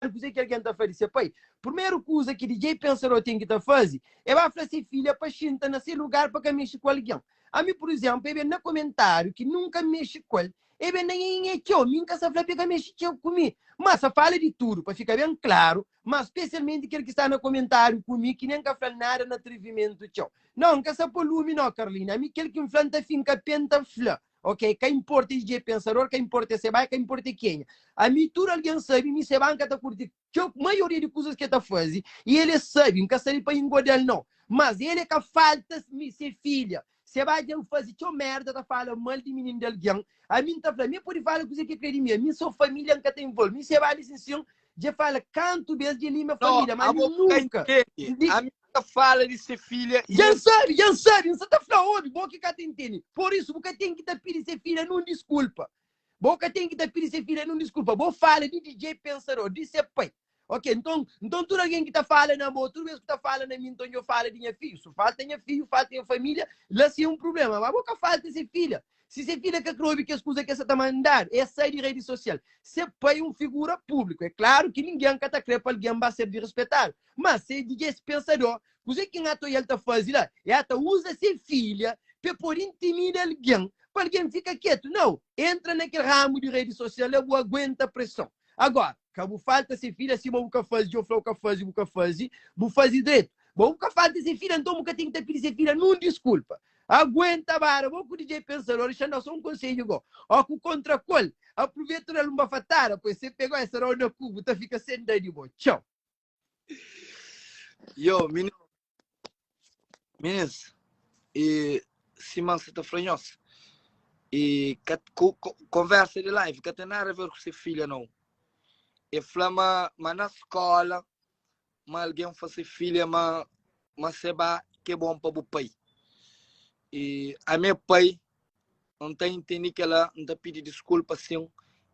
Kuzê ki algen ta fla di se pai? Primeru kuza ki DJ Pensador ten ki ta faze é ba fla se filha pa xinta na se lugar pa ka mexe ku algen. Ami, pur izénplu, e ben na komentáriu ki nunka N mexe ku el, e ben na nha nha txeu. Mi N ka sa fla pa e ka mexe txeu ku mi. Má sa fala di tudu, pa fika ben klaru, má spesialmenti kel ki sta na komentáriu ku mi ki nen ka fla-l nada na atrevimentu txeu. Nau, N ka sa pô lumi nau, Carlina. Ami kel ki N fla N ta finka pé N ta fla. Ok, ka importa e dje pensador, ka importa e seba, ka importa e kenha. Ami tudu algen sabi, mi seba nka ta kurti txeu maioria di kuzas ke ta fazi e el e sabi, nka sabi pa ingodal nau. Mas el e ka falta mi se filha. Seba dja fazi txeu merda ta fala mal di mininu di algen. Ami nta fla, mi e podi fala kuze ke kre di mi, ami so familia nka ta involvi. Mi seba li sin sin dje fala kantu bes dje limia No, familia, ma ami abo bu ka nunka. intende. Di Ami ka fala di se filha i Dja N el. sabe, dja N sabe, N sa ta fla, obi, bo ki ka ta intende. Por isu, bu ka ten ki ta pidi se filha nun diskulpa. Bo ka ten ki ta pidi se filha nun diskulpa. Bo fala di DJ Pensador, di se pai. Ok, nton, nton tudu algen ki ta fala na bo, tudu bes ku ta fala na mi, nton djo fala di nha fiju. Su falta nha fiju, falta nha familia, la si é un prublema. Ma bo ka falta se filha. Si se filha ka kre obi kes kuza ki el sa ta mandadu, el sai di redi sosial. Se pai é un figura públiku. É klaru ki ningen ka ta kre pa algen ba ser disrespetadu. Má, se di dja es pensador, kuzê ki N ata oiá-l ta faze la? El ata uza se filha pa el pode intimida algen, pa algen fika ketu. Nau! Entra na kel ramu di redi sosial la, bu aguenta preson. Agora, ka bu falta se filha sima bu ka faze, djo fla-u ka faze, bu ka faze, bu faze dretu. Bo bu ka falta se filha, nton bu ka ten ki ta pidi se filha nun diskulpa. Aguenta bara, bo ku DJ Pensador, dexa-m da so un konsedju go. Ó ku kontra ku-l, apruveta da-l un bafatada, pois se pega-u esa da-u na ku, bu ta fika sen da di bo. Txau. Yo, minis, minis, e sima N sa ta fla nhos, e ka, ku, ku, konversa di live ka ten nada a ver ku se filha nau. E fla ma, ma na skola ma algen fla se filha ma ma se ba ke bon pa bu pai. E ami é pai, N ta intende kela, N ta pidi diskulpa sin,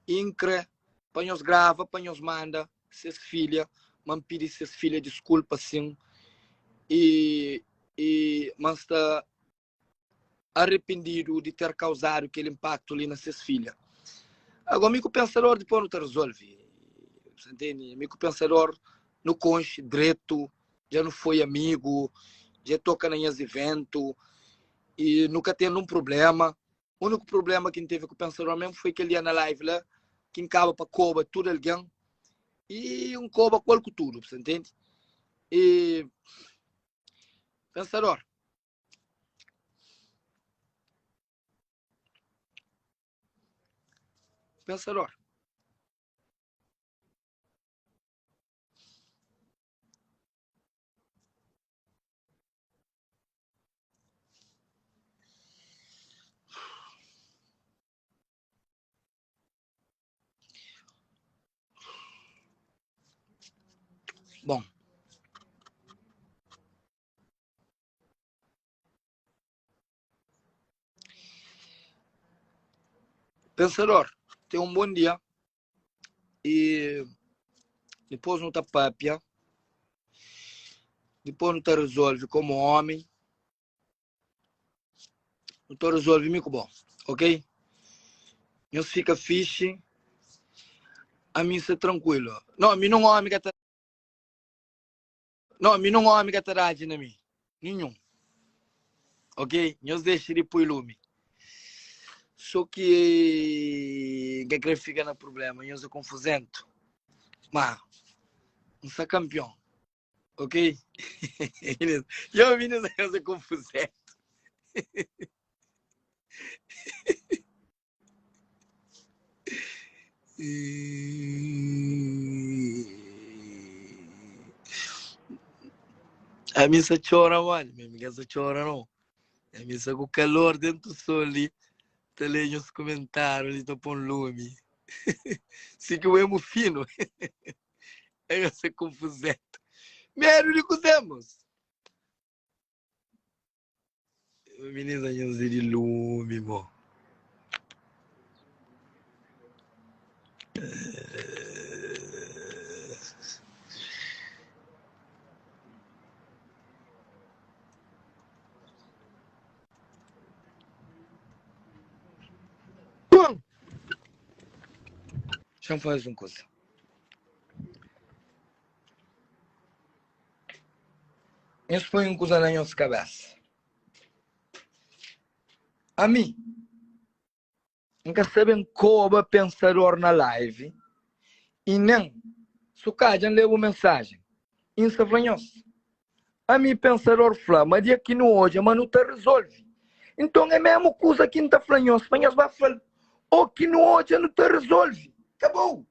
i N kre pa nhos grava pa nhos manda ses filha ma N pidi ses filha diskulpa sin, i i ma N sta arrependidu di ter kauzadu kel impaktu li na ses filha. Agora, mi ku pensador dipôs nu ta rezolve. Você entende? Mi ku pensador nu konxe dretu, dja nu foi amigu, dja toka na nhas iventu i nu ka ten un problema. Úniku problema ki N teve ku pensador mesmu foi kel dia na live la ki N kaba pa koba tudu algen i N koba ku el ku tudu, você entende? E pensador, Pensador. Bom. Pensador, ten un bon dia i dipôs nu ta pâpia, dipôs nu ta rezolve komu ómi, nu ta rezolve mi ku bo, ok? Nhos fika fixi, ami sta trankuilu. No, mi nun ómi ka ta. No, mi nun ómi ka ta dadji na mi. Ninhun. Ok? Nhos dexa di poi lumi. So ki N ka kre fika na prubléma. Nhos é konfuzentu. Ma, N sta kanpion. Ok? Yo, minis, nhos é konfuzentu. Ami sa txora mani, mi ka sa txora no. Ami sa ku kalor dentu sol li, ta lê nhos kumentáriu li ta pon lumi. Si ki bu é mu finu, é ka sa konfuzentu. Medu di kuzê, mos? Minisa nhos é di lumi mo. Bom. Xa-m faze un kuza. Nhos poi un kuza na nhos kabésa. Ami, N ka sta ben koba pensador na live i nen su ka dja N leba un mensajen i N sta fla nhos. Ami, pensador fla ma dia ki nu odja ma nu ta rizolve. Nton é memu kuza ki N ta fla nhos pa nhos ba fla-l, o ki nu odja nu ta rizolve. Kabou!